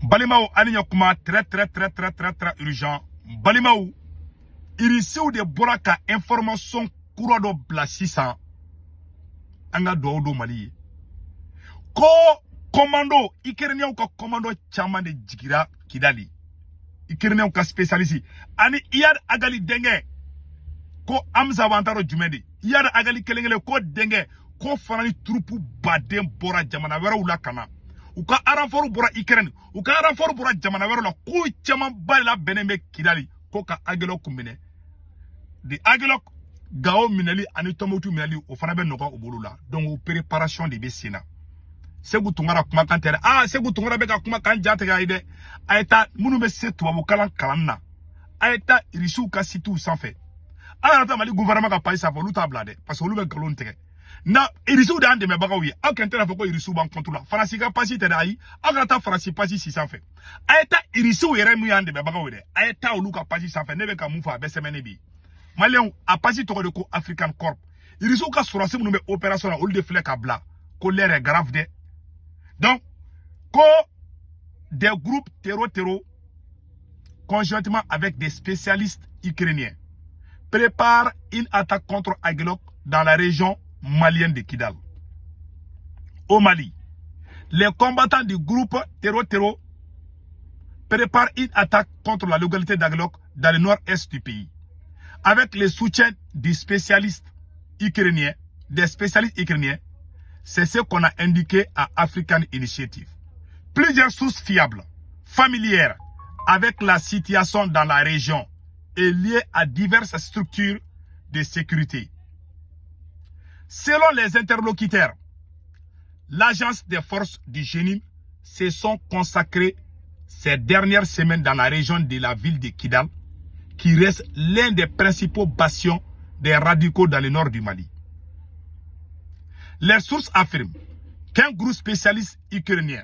Balimaw, ani ɲɛ très très très très très très urgent. Balimaw, Irisiw de bɔra ka information kura dɔ bila sisan. An ka dugawu don Mali ye ko commando Ukrainiens ka commando caman de jigira Kidali. Ukrainiens ka spécialiste ani Iyad Ag Ghali denkɛ ko Hamza b'an t'a dɔn jumɛn de Iyad Ag Ghali kelen kelen ko denkɛ ko fana ni troupe baden bɔra jamana wɛrɛw la ka na, u ka renfort bɔra Ukraine, u ka renfort bɔra jamana wɛrɛw la, k'u camanba de labɛnnen bɛ Kidali ko ka Aguelhok minɛ. De Aguelhok, Gao minɛli ani Tombouctou minɛli, o fana bɛ nɔgɔya u bolo la. Donc o préparation de bɛ sen na. Segu Tunkara kumakan tɛ dɛ. Aa, Segu Tunkara bɛ ka kumakan ja tigɛ a ye dɛ. A ye taa, minnu bɛ se tubabu kalan kalan na, a ye taa Irisiw ka sitew sanfɛ. A kana taa Mali gouvernement ka page sanfɛ, olu t'a bila dɛ, parce que olu bɛ nkalon tigɛ. Na Irisiw de y'an dɛmɛbagaw ye. Aw kɛn tɛna fɔ ko Irisiw b'an contre la. Faransi ka page tɛ dɛ, ayi, aw kana taa Faransi page si sanfɛ. A ye taa Irisiw yɛrɛ min y'an dɛmɛbagaw ye dɛ, a ye taa olu ka page sanfɛ. Ne bɛ ka mun fɔ, a bɛɛ sɛbɛnnen bɛ yen. Maliyɛnw, a page tɔgɔ de ko African Corp. Irisiw ka sɔrɔsi minnu bɛ opération na, olu de filɛ ka bila ko l'heure est grave dɛ. Donc ko des groupes terro terro, conjointement avec des spécialistes ukrainiens, préparent une attaque contre Aguelhok dans la région malienne de Kidal. Au Mali, les combattants du groupe Terro Terro préparent une attaque contre la localité d'Aguelhok dans le nord-est du pays. Avec le soutien des spécialistes ukrainiens, des spécialistes ukrainiens, c'est ce qu'on a indiqué à African Initiative. Plusieurs sources fiables, familières avec la situation dans la région et liées à diverses structures de sécurité. Selon les interlocuteurs, l'agence des forces du JNIM se sont consacrées ces dernières semaines dans la région de la ville de Kidal, qui reste l'un des principaux bastions des radicaux dans le nord du Mali. Les sources affirment qu'un groupe spécialiste ukrainien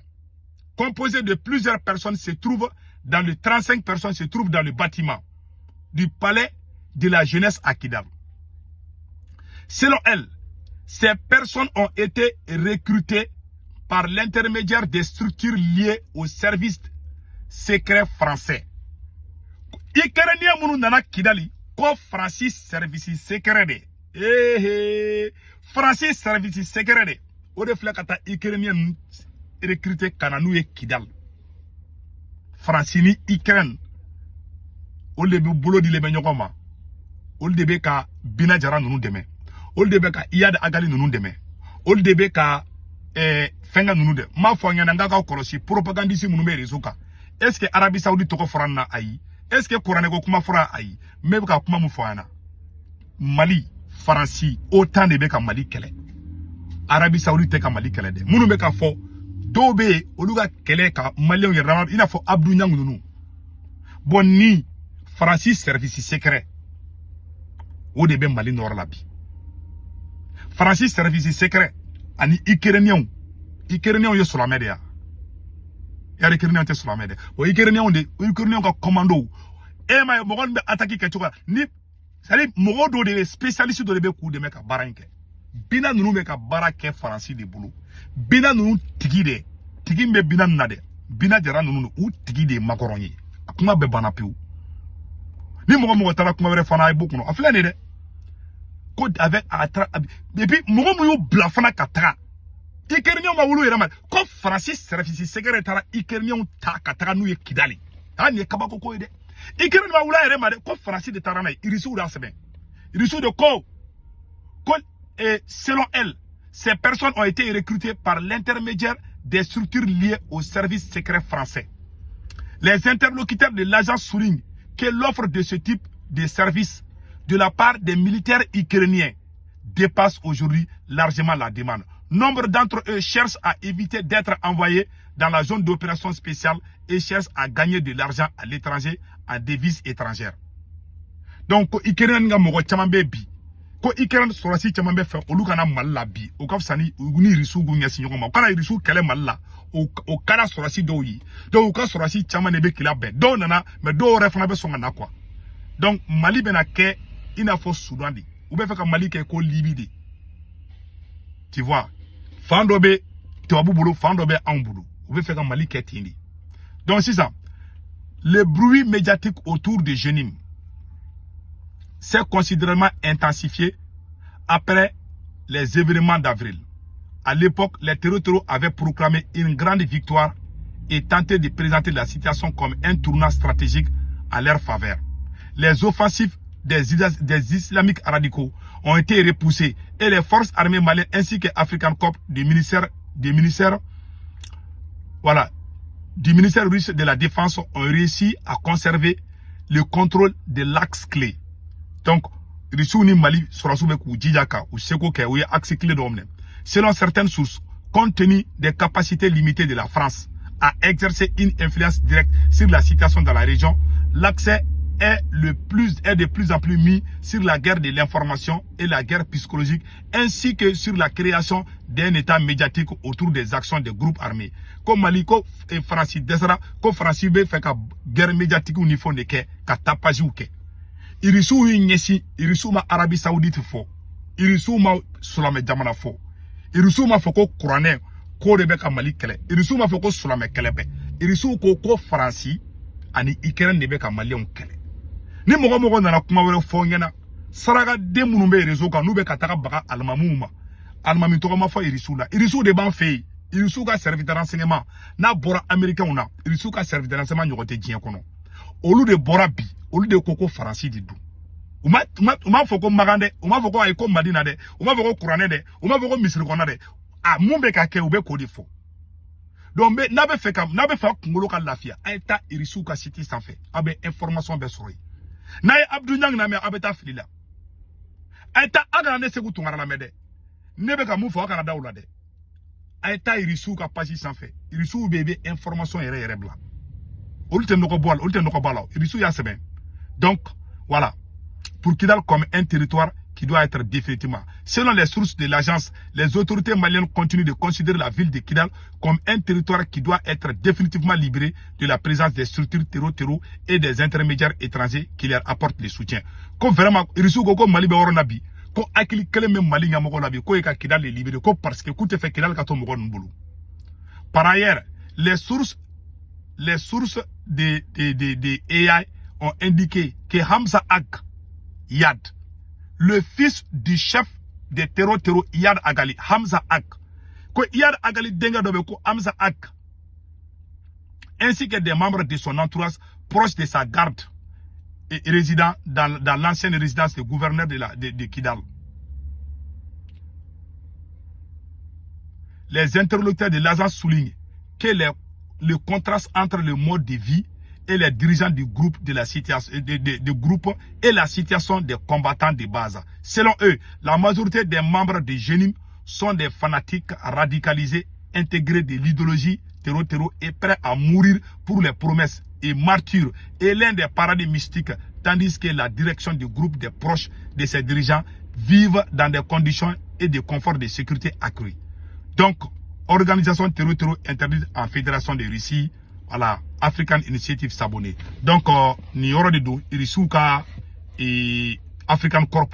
composé de plusieurs personnes se trouve dans le 35 personnes se trouvent dans le bâtiment du palais de la jeunesse à Kidal. Selon elle, ces personnes ont été recrutées par l'intermédiaire des structures liées au service secret français. Ukrainien minnu nana Kidali ko Faransi service secret de. Eh, Faransi service secret de. O de filɛ ka taa Ukrainien ninnu recruter ka na n'u ye Kidal. Faransi ni Ukraine, olu de bɛ bolo dilen bɛ ɲɔgɔn ma. Olu de bɛ ka Bina Jara ninnu dɛmɛ. Olu de bɛ ka Iyad Ag Ghali ninnu dɛmɛ. Olu de bɛ ka fɛnkɛ ninnu dɛ. N m'a fɔ aw ɲɛna n k'a ka kɔlɔsi propagandiste minnu bɛ réseau kan. Est ce que Arabie Saoudite tɔgɔ fɔra n na? Ayi. Est ce que kuranɛ ko kuma fɔra? Ayi. N bɛ ka kuma mun fɔ a ɲɛna, Mali, Faransi, OTAN de bɛ ka Mali kɛlɛ. Arabie Saoudite tɛ ka Mali kɛlɛ dɛ. Minnu bɛ ka fɔ, dɔw bɛ yen, olu ka kɛlɛ ka Maliyɛnw yɛrɛ i n'a fɔ Abdou Niang ninnu. Bon, ni Faransi service secret, o de bɛ Mali nɔrɔ la bi. Faransi service secret ani Ukrainiens. Ukrainiens ye silamɛ de ya. Yari Ukrainiens tɛ silamɛ dɛ. O Ukrainiens de, Ukrainiens ka commando, e ma ye mɔgɔ min bɛ attaque kɛ cogo la ni, c'est à dire mɔgɔ dɔw de bɛ, spécialiste dɔ de bɛ k'u dɛmɛ ka baara in kɛ. Bina ninnu bɛ ka baara kɛ Faransi de bolo. Bina ninnu tigi de, tigi min bɛ bina ninnu na dɛ, Bina Jara ninnu, u tigi de ye Macron ye. A kuma bɛɛ banna pewu. Ni mɔgɔ mɔgɔ taara kuma wɛrɛ fana, a ye bɔ kɔnɔ, a filɛ nin ye dɛ, ko avec a tra et puis mɔgɔ mun y'u bila fana ka taga, Ukrainiens ma wuli u yɛrɛ ma, ko Faransi service secret taara Ukrainiens ta ka taga n'u ye Kidali. Ah, nin ye kabako ko ye dɛ. Ukraine ma wuli a yɛrɛ ma dɛ, ko Faransi de taara n'a ye. Irisiw de y'a sɛbɛn. Irisiw de ko selon elle, ces personnes ont été recrutées par l'intermédiaire des structures liées au service secret français. Les interlocuteurs de l'agence soulignent que l'offre de ce type de service de la part des militaires ukrainiens dépasse aujourd'hui largement la demande. Nombre d'entre eux cherchent à éviter d'être envoyés dans la zone d'opération spéciale et cherchent à gagner de l'argent à l'étranger en devise étrangère. Donc, ko Ukraine ka mɔgɔ caman bɛ bi, ko Ukraine sɔrɔsi caman bɛ fɛ olu kana Mali la bi, o ka fisa ni u ni Irisiw k'u ɲɛsin ɲɔgɔn ma, u kana Irisiw kɛlɛ Mali la, o kɛra sɔrɔsi dɔw ye. Donc u ka sɔrɔsi caman de bɛ kila bɛɛ. Dɔw nana, mais dɔw yɛrɛ fana bɛ sɔn ka na quoi. Donc Mali bɛna kɛ i n'a fɔ Soudan de. U bɛ fɛ ka Mali kɛ ko Libi de. Tu vois, fan dɔ bɛ tubabu bolo, fan dɔ bɛ anw bolo. U bɛ fɛ ka Mali kɛ ten de. Donc sisan, le bruit médiatique autour de JNIM s'est considérablement intensifié après les événements d'avril. À l'époque, les terros avaient proclamé une grande victoire et tenté de présenter la situation comme un tournant stratégique à leur faveur. Les offensives des islamiques radicaux ont été repoussées et les forces armées maliennes ainsi que African Corps du ministère, voilà, du ministère russe de la Défense ont réussi à conserver le contrôle de l'axe clé. Donc, Russie ni Mali sɔrɔdasiw bɛ k'u jija ka u seko kɛ, u ye axe clé dɔw minɛ. Selon certaines sources, compte tenu des capacités limitées de la France à exercer une influence directe sur la situation dans la région, l'accent est de plus en plus mis sur la guerre de l'information et la guerre psychologique, ainsi que sur la création d'un état médiatique autour des actions des groupes armés. Ko Mali ko Faransi dɛsɛra, ko Faransi bɛ fɛ ka guerre médiatique ni fɛnw de kɛ ka tapage kɛ. Irisiw y'u ɲɛsin, Irisiw ma Arabie Saoudite fɔ, Irisiw ma silamɛ jamana fɔ, Irisiw ma fɔ ko kuranɛ k'o de bɛ ka Mali kɛlɛ, Irisiw ma fɔ ko silamɛ kɛlɛ bɛ. Irisiw ko ko Faransi ani Ukraine de bɛ ka Maliyɛnw kɛlɛ. Ni mɔgɔ mɔgɔ nana kuma wɛrɛ fɔ n ɲɛna, sarakaden minnu bɛ réseau kan, n'u bɛ ka taga baga alimamiw ma, alimami tɔgɔ ma fɔ Irisiw la. Irisiw de b'an fɛ yen. Irisiw ka service de renseignement n'a bɔra Américains na, Irisiw ka service de renseignement ɲɔgɔn tɛ diɲɛ kɔnɔ. Olu de bɔra bi, olu de ko ko Faransi de don. U ma fɔ ko Magan dɛ, u ma fɔ ko ayi ko Madina dɛ, u ma fɔ ko kuranɛ dɛ, u ma fɔ ko misiri kɔnɔ dɛ. A mun bɛ ka kɛ, u bɛ k'o de fɔ. Donc n'a bɛ fɛ a kunkolo ka lafiya, a ye taa Irisiw ka site sanfɛ, aw bɛ information bɛɛ sɔrɔ yen. N'a ye Abdou Niang lamɛn, aw bɛ taa fili la. A ye taa, a kana ne Segu Tunkara lamɛn dɛ. Ne bɛ ka mun fɔ, aw kana da o la dɛ. A ye taa Irisiw ka page sanfɛ. Irisiw bɛ yen, i bɛ information yɛrɛ yɛrɛ bila. Olu tɛ nɔgɔ bɔ a la, olu tɛ nɔgɔ bɔ a la. Irisiw y'a sɛbɛn. Donc voilà, pour Kidal comme un territoire qui doit être définitivement. Selon les sources de l'agence, les autorités maliennes continuent de considérer la ville de Kidal comme un territoire qui doit être définitivement libéré de la présence des structures terro-terro et des intermédiaires étrangers qui leur apportent le soutien. Ko vraiment, Irisiw ko ko Mali bɛ yɔrɔ na bi, ko hakili kelen bɛ Mali ɲɛmɔgɔ la bi, ko ye ka Kidal de libérer, ko parce que k'u tɛ fɛ Kidal ka to mɔgɔ ninnu bolo. Par ailleurs, les sources de AI ont indiqué que Hamza Ag Yad, le fils du chef des terro terro Iyad Ag Ghali, Hamza Ag, ko Iyad Ag Ghali denkɛ dɔ bɛ ko Hamza Ag, ainsi que des membres de son entourage proches de sa garde et résidant dans l'ancienne résidence du gouverneur de Kidal. Les interlocuteurs de l'agence soulignent que le contraste entre le mode de vie et les dirigeants du groupe de la situation de groupe et la situation des combattants de base. Selon eux, la majorité des membres de JNIM sont des fanatiques radicalisés, intégrés de l'idéologie terro-terro et prêts à mourir pour les promesses et martyrs et l'un des paradis mystiques, tandis que la direction du groupe des proches de ces dirigeants vivent dans des conditions et des conforts de sécurité accrus. Donc, organisation terro-terro interdite en Fédération de Russie, voilà, African Initiative s'abonner. Donc, nin yɔrɔ de don, Irisiw ka African Corps,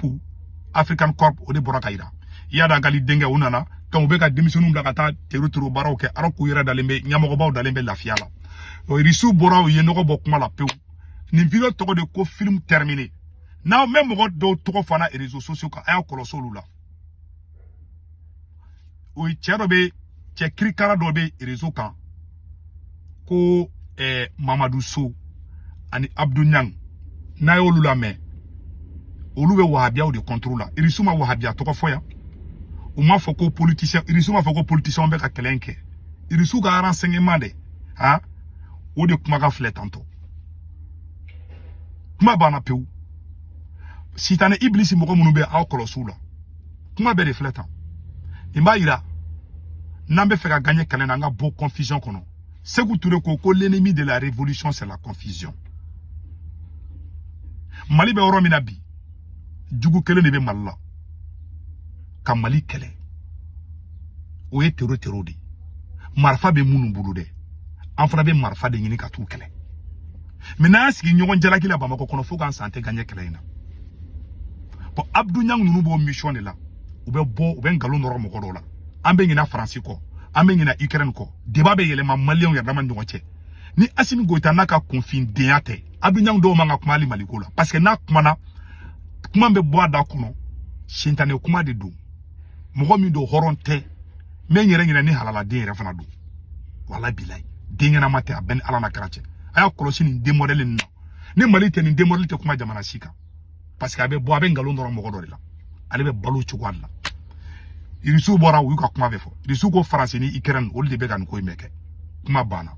African Corps o de bɔra ka yira. Iyad Ag Ghali denkɛ u nana, donc u bɛ ka denmisɛnninw bila ka taa terro-terro baaraw kɛ, alors k'u yɛrɛ dalen bɛ, ɲɛmɔgɔbaw dalen bɛ lafiya la. Donc, Irisiw bɔra, u ye nɔgɔ bɔ kuma la pewu. Nin vidéo tɔgɔ de ko film terminé. N'aw mɛ mɔgɔ dɔw tɔgɔ fana réseaux sociaux kan, a y'a kɔlɔsi olu la. O ye cɛ dɔ bɛ, cɛ kirikara dɔ bɛ réseau kan ko Mamadu So ani Abdou Niang. N'a y'olu lamɛn, olu bɛ wahabiyaw de contre la. Irisiw ma wahabiya tɔgɔ fɔ yan, u m'a fɔ ko politicien, Irisiw m'a fɔ ko politicien bɛ ka kɛlɛ in kɛ. Irisiw ka renseignement de han, o de kumakan filɛ tantɔ. Kuma banna pewu. Sitanɛ ibilisi mɔgɔ minnu bɛ aw kɔlɔsiw la, kuma bɛɛ de filɛ tan. Nin b'a yira n'an bɛ fɛ ka gagner kɛlɛ na, an ka bɔ confusion kɔnɔ. Sékou Touré ko ko l'ennemi de la révolution, c'est la confusion. Mali bɛ yɔrɔ min na bi, jugu kelen de bɛ Mali la ka Mali kɛlɛ, o ye terro terro de ye. Marifa bɛ minnu bolo dɛ, an fana bɛ marifa de ɲini ka t'u kɛlɛ. Mais n'an y'an sigi ɲɔgɔn jalaki la Bamakɔ kɔnɔ, fo k'an san tɛ gagner kɛlɛ in na. Bon, Abdou Niang ninnu b'o mission de la. U bɛ bɔ, u bɛ nkalon nɔrɔ mɔgɔ dɔw la. An bɛ ɲinɛ Faransi kɔ, an bɛ ɲinɛ Ukraine kɔ. Débat bɛ yɛlɛma Maliyɛnw yɛrɛ dama ni ɲɔgɔn cɛ. Ni Assimi Goïta n'a ka kunfindenya tɛ, Abdou Niang dɔw man ka kuma hali Maliko la, parce que n'a kumana, kuma bɛ bɔ a da kɔnɔ, sentanɛ kuma de don. Mɔgɔ min don, hɔrɔn tɛ. N bɛ n yɛrɛ ɲinɛ ni halaladen yɛrɛ fana don. Wala bilayi, den ɲɛnama tɛ. A bɛɛ ni Ala na kɛra cɛ. A y'a kɔlɔsi nin den modèle ninnu na. Ni Mali tɛ, nin den modèle tɛ kuma jamana si kan, parce que a bɛ bɔ, a bɛ nkalon dɔrɔn mɔgɔ dɔ de la. Ale bɛ balo cogoya de la. Irisiw bɔra, u y'u ka kuma bɛɛ fɔ. Irisiw ko Faransi ni Ukraine, olu de bɛ ka nin ko in bɛɛ kɛ. Kuma banna,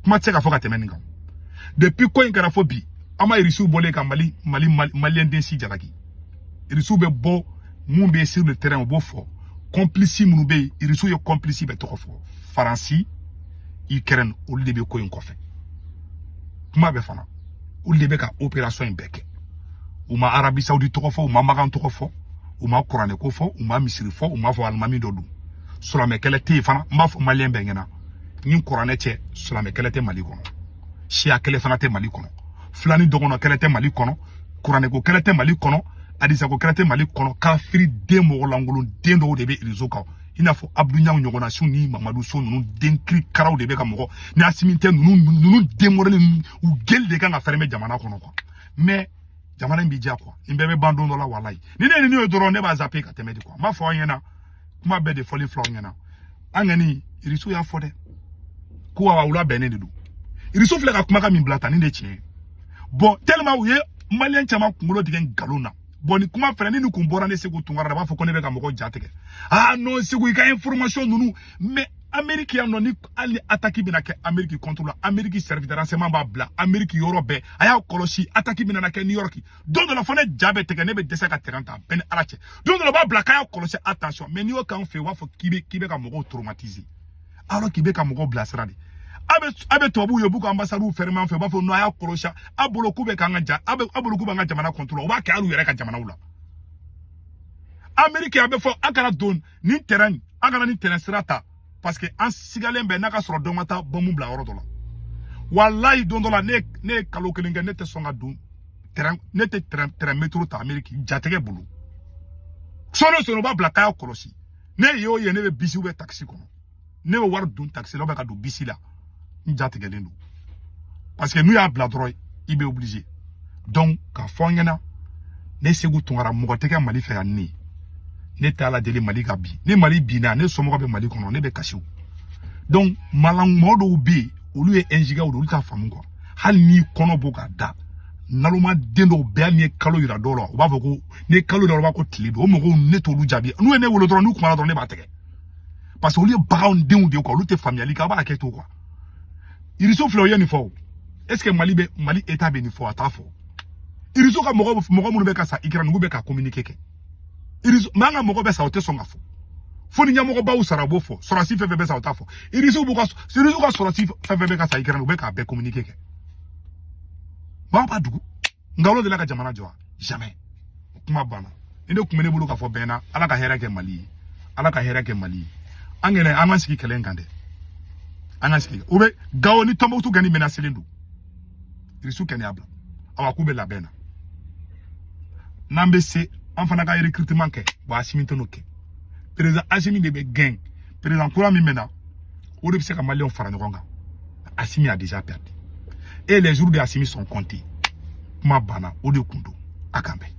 kuma tɛ se ka fɔ ka tɛmɛ nin kan. Depuis ko in kɛra fo bi, an ma Irisiw bɔlen ka Mali Mali Maliyɛn den si jalaki. Irisiw bɛ bɔ, mun bɛ sur le terrain, u b'o fɔ. Complice minnu bɛ yen, Irisiw ye complice bɛɛ tɔgɔ fɔ. Faransi, Ukraine, olu de bɛ ko in kɔfɛ. Kuma bɛɛ fana, olu de bɛ ka opération in bɛɛ kɛ. U ma Arabie Saoudite tɔgɔ fɔ, u ma Makan tɔgɔ fɔ, u ma kuranɛ ko fɔ, u ma misiri fɔ, u ma fɔ alimami dɔ don. Silamɛ kɛlɛ tɛ yen fana. N b'a fɔ Maliyɛn bɛɛ ɲɛna, ni kuranɛ cɛ, silamɛ kɛlɛ tɛ Mali kɔnɔ, siya kɛlɛ fana tɛ Mali kɔnɔ, filani dɔgɔnɔ kɛlɛ tɛ Mali kɔnɔ, kuranɛko kɛlɛ tɛ Mali kɔnɔ, hadisako kɛlɛ tɛ Mali kɔnɔ. Kafiri den, mɔgɔ lankolon den dɔw de bɛ réseau kan, i n'a fɔ Abdou Niang ɲɔgɔnna ni Mamadu So ninnu, den kirikaraw de bɛ ka mɔgɔ ni Asimi tɛ. Ninnu den modèle, u geli de kan ka fermer jamana kɔnɔ quoi. Mais jamana in b'i diya quoi. Nin bɛɛ bɛ ban don dɔ la. Walayi, ni ne ye nin ye dɔrɔn, ne b'a zapper ka tɛmɛ de quoi. N b'a fɔ aw ɲɛna, kuma bɛɛ de fɔli filɛ aw ɲɛna. An kɔni, Irisiw y'a fɔ dɛ, ko awa, u labɛnnen de don. Irisiw filɛ ka kumakan min bila tan, nin de tiɲɛ ye. Bon, tellement u ye Maliyɛn caman kunkolo tigɛ nkalon na. Bon, nin kuma fɛnɛ, ni nin kun bɔra ne Segu Tunkara la, b'a fɔ ko ne bɛ ka mɔgɔw ja tigɛ. Ah non, Segu, i ka information ninnu. Mais Amérique yan nɔ, ni hali ni attaque bɛna kɛ Amérique contre la, Amérique service de renseignement b'a bila Amérique yɔrɔ bɛɛ. A y'a kɔlɔsi, attaque bɛna kɛ New York don dɔ la, fo ne ja bɛ tigɛ, ne bɛ dɛsɛ ka terrain ta. Bɛɛ ni Ala cɛ, don dɔ la, u b'a bila k'a y'a kɔlɔsi, attention. Mais n'i y'o k'an fɛ yen, u b'a fɔ k'i bɛ ka mɔgɔw traumatiser, alors k'i bɛ ka mɔgɔw bilasira de. A bɛ tubabuw ye, u b'u ka ambassade fermer an fɛ, u b'a fɔ non, a y'a kɔlɔsi, a bolo k'u bɛ k'an ka ja, a bɛ a bolo k'u b'an ka jamana contrôler. U b'a kɛ hali u yɛrɛ ka jamanaw la. Amérique, a bɛ fɔ a kana don nin terrain, a kana nin terrain sira ta, parce que an sigalen bɛ n'a ka sɔrɔ dɔ ma taa bɔnmu bila yɔrɔ dɔ la. Walayi, don dɔ la, ne ye kalo kelen kɛ, ne tɛ sɔn ka don terrain, ne tɛ terrain métro ta Amérique, jatigɛ bolo. Sɔɔni o sɔɔni, u b'a bila k'a y'a kɔlɔsi. Ne ye o ye, ne bɛ bisi ou bien taxi kɔnɔ, ne bɛ wari dun taxi la ou bien ka don bisi la, n ja tigɛlen don, parce que n'u y'a bila dɔrɔn, i bɛ obligé. Donc k'a fɔ an ɲɛna, ne Segu Tunkara, mɔgɔ tɛ kɛ Mali fɛ yan. Ne tɛ Ala deli Mali ka bin. Ni Mali binna, ne somɔgɔ bɛ Mali kɔnɔ, ne bɛ kasi o. Donc malan mɔgɔ dɔw bɛ yen, olu ye ingénieurs de, olu t'a faamu quoi. Hali n'i kɔnɔ bɔ ka da, naloma den dɔw bɛɛ, hali n'i ye kalo yira dɔw la, u b'a fɔ ko n'i ye kalo yira, u b'a fɔ ko tile don. O mɔgɔw, ne t'olu jaabi. N'u ye ne wele dɔrɔn, n'u kumana dɔrɔn, ne b'a tigɛ, parce que olu ye baganw denw de ye quoi. Olu tɛ faamuyali kɛ, a b'a hakɛ to quoi. Iriso filɛ, o ye nin fɔ o. Est ce que Mali bɛ, Mali état bɛ nin fɔ? A t'a fɔ. Iriso ka mɔgɔ minnu bɛ ka sa Ukraine, k'u bɛ ka communiquer kɛ Iriso. Mais an ka mɔgɔ bɛ sa, o tɛ sɔn ka fɔ. Fo ni ɲɛmɔgɔbaw sara, u b'o fɔ. Sɔrɔsi fɛn fɛn bɛ sa, o t'a fɔ. Iriso b'u ka, Iriso ka sɔrɔsi fɛn fɛn bɛ ka sa Ukraine, u bɛ k'a bɛɛ communiquer kɛ. Maa b'a dugu nkalon de la ka jamana jɔ wa? Jamais. O kuma banna. Ni ne tun bɛ ne bolo k'a fɔ bɛn na, Ala ka hɛrɛ kɛ Mali ye, Ala ka hɛrɛ kɛ Mali ye. An yɛrɛ, an ka sigi kɛlɛ in kan dɛ, an ka sigi. U bɛ Gawo ni Tɔnbukutu gɛnni menacelen don. Irisiw kɛnɛ y'a bila, awa, k'u bɛ labɛn na. N'an bɛ se, an fana ka recrutement kɛ. Wa Asimi tɛ n'o kɛ. Président Asimi de bɛ gɛn. Président kura min bɛ na, o de bɛ se ka Maliyɛnw fara ɲɔgɔn kan. Asimi a déjà perdu et les jours de Asimi sont comptés. Kuma banna, o de kun don. A kan bɛn.